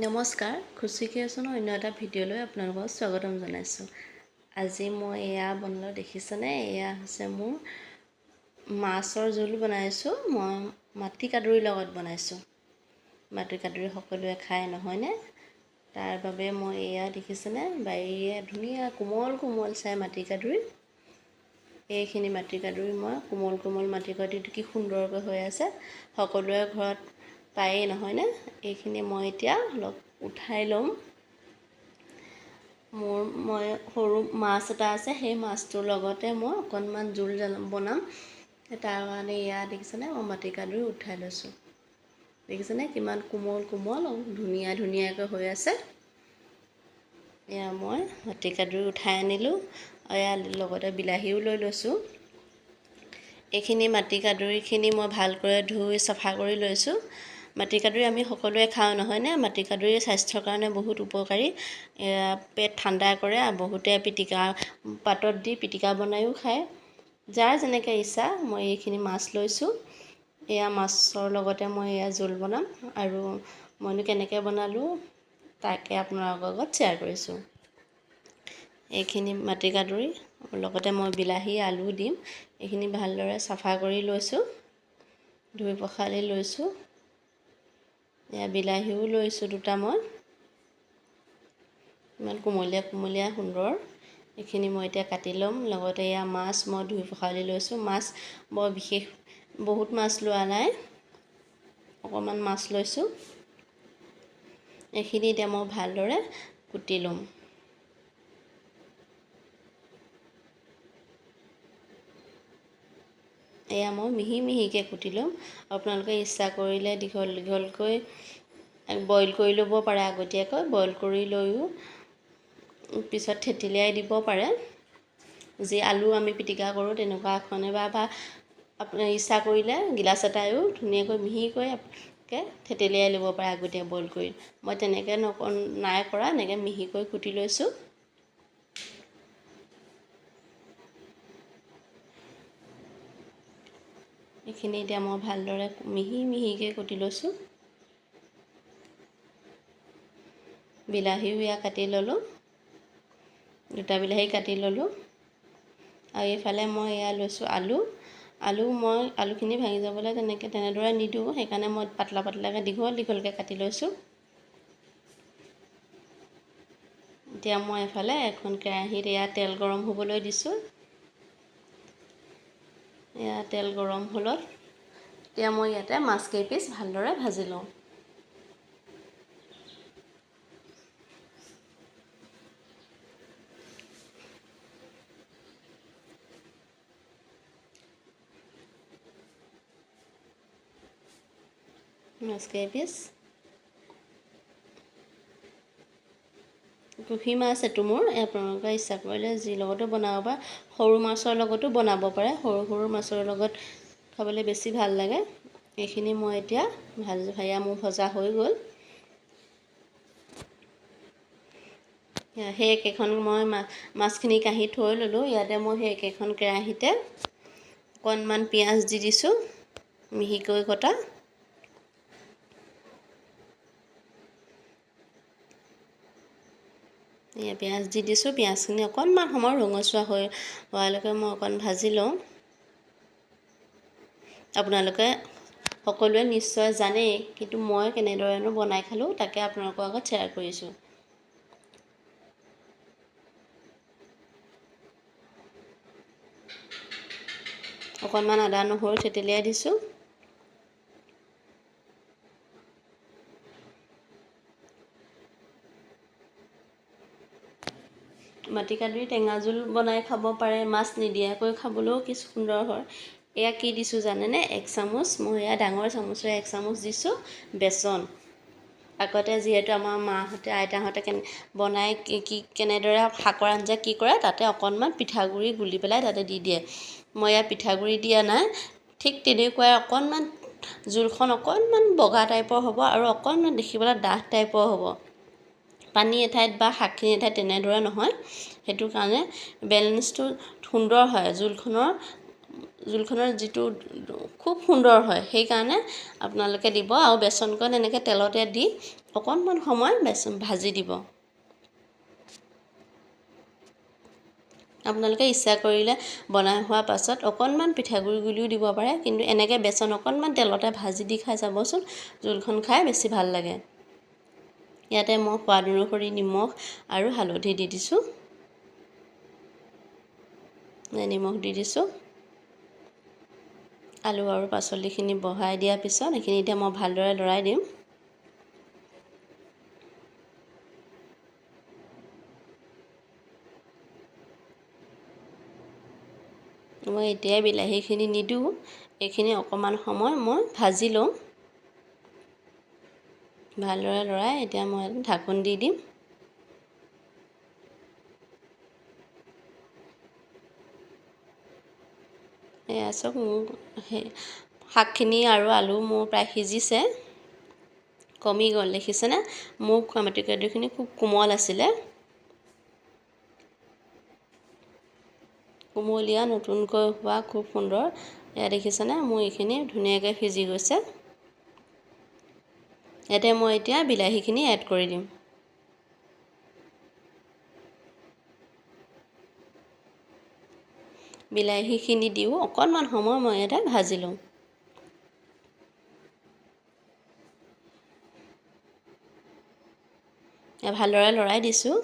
নমস্কাৰ, খুচি ক্ৰিয়েশ্যনৰ অন্য এটা ভিডিঅ'লৈ আপোনালোকক স্বাগতম জনাইছোঁ। আজি মই এয়া বনালোঁ, দেখিছেনে? এয়া হৈছে মোৰ মাছৰ জোল বনাইছোঁ। মই মাটি কাদুৰিৰ লগত বনাইছোঁ। মাটি কাদুৰি সকলোৱে খায় নহয়নে? তাৰ বাবে মই এয়া দেখিছেনে, বাৰীৰে ধুনীয়া কোমল কোমল চাই মাটি কাদুৰি। এইখিনি মাটি কাদুৰি মই কোমল কোমল মাটি কাদুৰিটো কি সুন্দৰকৈ হৈ আছে, সকলোৰে ঘৰত পায়েই নহয়নে? এইখিনি মই এতিয়া অলপ উঠাই ল'ম। মই সৰু মাছ এটা আছে, সেই মাছটোৰ লগতে মই অকণমান জোল বনাম। তাৰ কাৰণে এয়া দেখিছেনে, মই মাটি কাদুৰি উঠাই লৈছোঁ। দেখিছেনে কিমান কোমল কোমল ধুনীয়া ধুনীয়াকৈ হৈ আছে। এয়া মই মাটি কাদুৰি উঠাই আনিলোঁ। এয়া লগতে বিলাহীও লৈ লৈছোঁ। এইখিনি মাটি কাদুৰিখিনি মই ভালকৈ ধুই চাফা কৰি লৈছোঁ। মাটি কাদুৰি আমি সকলোৱে খাওঁ নহয়নে? মাটি কাদুৰি স্বাস্থ্যৰ কাৰণে বহুত উপকাৰী। পেট ঠাণ্ডা কৰে আৰু বহুতে পিটিকা পাতত দি পিটিকা বনায়ো খায়, যাৰ যেনেকৈ ইচ্ছা। মই এইখিনি মাছ লৈছোঁ। এয়া মাছৰ লগতে মই এয়া জোল বনাম আৰু মইনো কেনেকৈ বনালোঁ তাকে আপোনালোকৰ আগত শ্বেয়াৰ কৰিছোঁ। এইখিনি মাটি কাদুৰি লগতে মই বিলাহী আলু দিম। এইখিনি ভালদৰে চাফা কৰি লৈছোঁ, ধুই পখালি লৈছোঁ। এয়া বিলাহীও লৈছোঁ দুটা মই, ইমান কোমলীয়া কোমলীয়া সুন্দৰ। এইখিনি মই এতিয়া কাটি ল'ম। লগতে এয়া মাছ মই ধুই পখালি লৈছোঁ। মাছ বৰ বিশেষ বহুত মাছ লোৱা নাই, অকণমান মাছ লৈছোঁ। এইখিনি এতিয়া মই ভালদৰে কুটি ল'ম। এয়া মই মিহি মিহিকৈ কুটি ল'ম। আপোনালোকে ইচ্ছা কৰিলে দীঘল দীঘলকৈ বইল কৰি ল'ব পাৰে, আগতীয়াকৈ বইল কৰি লৈও পিছত থেতেলিয়াই দিব পাৰে। যি আলু আমি পিটিকা কৰোঁ তেনেকুৱা এখনে বা আপুনি ইচ্ছা কৰিলে গিলাচ এটাইও ধুনীয়াকৈ মিহিকৈ থেতেলিয়াই ল'ব পাৰে আগতীয়া বইল কৰি। মই তেনেকৈ নাই কৰা, এনেকৈ মিহিকৈ কুটি লৈছোঁ। এইখিনি এতিয়া মই ভালদৰে মিহি মিহিকৈ কুটি লৈছোঁ। বিলাহীও এয়া কাটি ল'লোঁ, দুটা বিলাহী কাটি ল'লোঁ। আৰু এইফালে মই এয়া লৈছোঁ আলু। আলু মই আলুখিনি ভাঙি যাবলৈ তেনেদৰে নিদিওঁ, সেইকাৰণে মই পাতলা পাতলাকৈ দীঘল দীঘলকৈ কাটি লৈছোঁ। এতিয়া মই এফালে এখন কেৰাহীত এয়া তেল গৰম হ'বলৈ দিছোঁ। এয়া তেল গৰম হ'লত এতিয়া মই ইয়াতে মাছ কেইপিচ ভালদৰে ভাজি লওঁ। মাছ কেইপিচ কুহি মাছ এইটো মোৰ। আপোনালোকে ইচ্ছা কৰিলে যি লগতো বনাব পাৰে, সৰু মাছৰ লগতো বনাব পাৰে। সৰু সৰু মাছৰ লগত খাবলৈ বেছি ভাল লাগে। এইখিনি মই এতিয়া ভাজি মোৰ ভজা হৈ গ'ল। সেই একেখন মই মাছখিনি কাঢ়ি থৈ ল'লোঁ। ইয়াতে মই সেই একেখন কেৰাহীতে অকণমান পিঁয়াজ দি দিছোঁ, মিহিকৈ কটা। এয়া পিঁয়াজ দি দিছোঁ। পিঁয়াজখিনি অকণমান সময় ৰঙচুৱা হৈ হোৱালৈকে মই অকণ ভাজি লওঁ। আপোনালোকে সকলোৱে নিশ্চয় জানেই, কিন্তু মই কেনেদৰেনো বনাই খালোঁ তাকে আপোনালোকৰ আগত শ্বেয়াৰ কৰিছোঁ। অকণমান আদা নহৰু থেতেলিয়াই দিছোঁ। মাটি কাদুৰি টেঙা জোল বনাই খাব পাৰে, মাছ নিদিয়াকৈ খাবলৈও কি সুন্দৰ হয়। এয়া কি দিছোঁ জানেনে? এক চামুচ, মই এয়া ডাঙৰ চামুচেৰে এক চামুচ দিছোঁ বেচন। আগতে যিহেতু আমাৰ মাহঁতে আইতাহঁতে বনাই কি কেনেদৰে শাকৰ আঞ্জা কি কৰে, তাতে অকণমান পিঠাগুড়ি গুলি পেলাই তাতে দি দিয়ে। মই ইয়াত পিঠাগুড়ি দিয়া নাই। ঠিক তেনেকুৱাই অকণমান জোলখন অকণমান বগা টাইপৰ হ'ব আৰু অকণমান দেখিবলৈ ডাঠ টাইপৰ হ'ব। পানী এঠাইত বা শাকখিনি এঠাইত তেনেদৰে নহয়, সেইটো কাৰণে বেলেঞ্চটো সুন্দৰ হয়। জোলখনৰ যিটো খুব সুন্দৰ হয়, সেইকাৰণে আপোনালোকে দিব। আৰু বেচনকণ এনেকৈ তেলতে দি অকণমান সময় বেচন ভাজি দিব। আপোনালোকে ইচ্ছা কৰিলে বনাই হোৱাৰ পাছত অকণমান পিঠাগুড়ি গুলিও দিব পাৰে, কিন্তু এনেকৈ বেচন অকণমান তেলতে ভাজি দি খাই চাবচোন, জোলখন খাই বেছি ভাল লাগে। ইয়াতে মই সোৱাদ অনুসৰি নিমখ আৰু হালধি দি দিছোঁ। নিমখ দি দিছোঁ। আলু আৰু পাচলিখিনি বহাই দিয়াৰ পিছত এইখিনি এতিয়া মই ভালদৰে লৰাই দিম। মই এতিয়াই বিলাহীখিনি নিদিওঁ, এইখিনি অকণমান সময় মই ভাজি লওঁ। ভালদৰে লৰাই এতিয়া মই ঢাকোন দি দিম। এয়া চাওক, মোৰ সেই শাকখিনি আৰু আলু মোৰ প্ৰায় সিজিছে, কমি গ'ল, দেখিছেনে? মোৰ মাটিকাদুৰিখিনি খুব কোমল আছিলে, কুমলীয়া নতুনকৈ হোৱা খুব সুন্দৰ। এয়া দেখিছেনে? মোৰ এইখিনি ধুনীয়াকৈ সিজি গৈছে। ইয়াতে মই এতিয়া বিলাহীখিনি এড কৰি দিম। বিলাহীখিনি দিও অকণমান সময় মই ইয়াতে ভাজি লওঁ। ভালদৰে লৰাই দিছোঁ।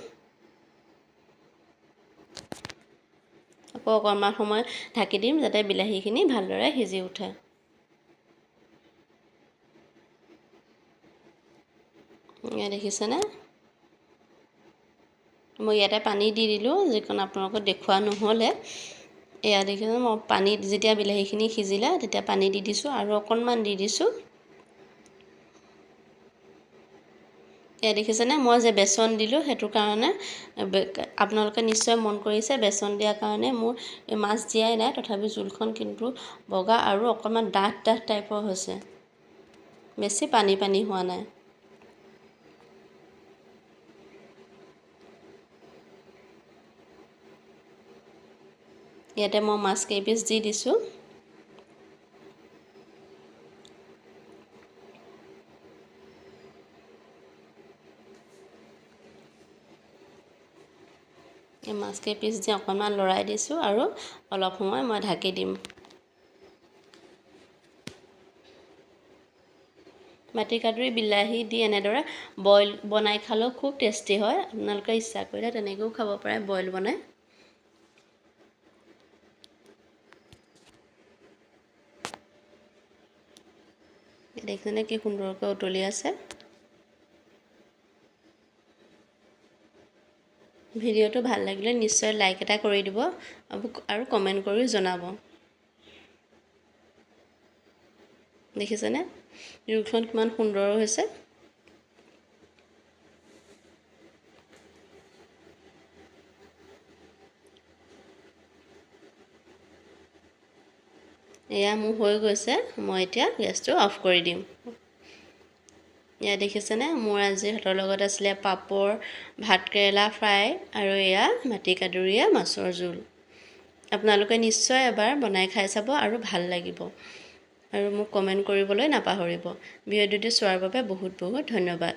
আকৌ অকণমান সময় ঢাকি দিম যাতে বিলাহীখিনি ভালদৰে সিজি উঠে। এয়া দেখিছেনে? মই ইয়াতে পানী দি দিলোঁ, যিকণ আপোনালোকক দেখুওৱা নহ'লে। এয়া দেখিছে, মই পানী যেতিয়া বিলাহীখিনি সিজিলে তেতিয়া পানী দি দিছোঁ আৰু অকণমান দি দিছোঁ। এয়া দেখিছেনে? মই যে বেচন দিলোঁ সেইটো কাৰণে আপোনালোকে নিশ্চয় মন কৰিছে, বেচন দিয়াৰ কাৰণে মোৰ মাছ দিয়াই নাই, তথাপি জোলখন কিন্তু বগা আৰু অকণমান ডাঠ ডাঠ টাইপৰ হৈছে, বেছি পানী পানী হোৱা নাই। ইয়াতে মই মাছ কেইপিচ দি দিছোঁ। এই মাছ কেইপিচ দি অকণমান লৰাই দিছোঁ আৰু অলপ সময় মই ঢাকি দিম। মাটিকাদুৰি বিলাহী দি এনেদৰে বইল বনাই খালেও খুব টেষ্টি হয়। আপোনালোকে ইচ্ছা কৰিলে তেনেকৈও খাব পাৰে বইল বনাই। দেখিছেনে কি সুন্দৰকৈ উতলি আছে। ভিডিঅ'টো ভাল লাগিলে নিশ্চয় লাইক এটা কৰি দিব আৰু কমেণ্ট কৰি জনাব। দেখিছেনে জোলখন কিমান সুন্দৰ হৈছে। এয়া মোৰ হৈ গৈছে, মই এতিয়া গেছটো অফ কৰি দিম। এয়া দেখিছেনে মোৰ আজি ভাতৰ লগত আছিলে পাপৰ, ভাতকেৰেলা ফ্ৰাই আৰু এয়া মাটিকাদুৰীয়ে মাছৰ জোল। আপোনালোকে নিশ্চয় এবাৰ বনাই খাই চাব আৰু ভাল লাগিব। আৰু মোক কমেণ্ট কৰিবলৈ নাপাহৰিব। ভিডিঅ'টো চোৱাৰ বাবে বহুত বহুত ধন্যবাদ।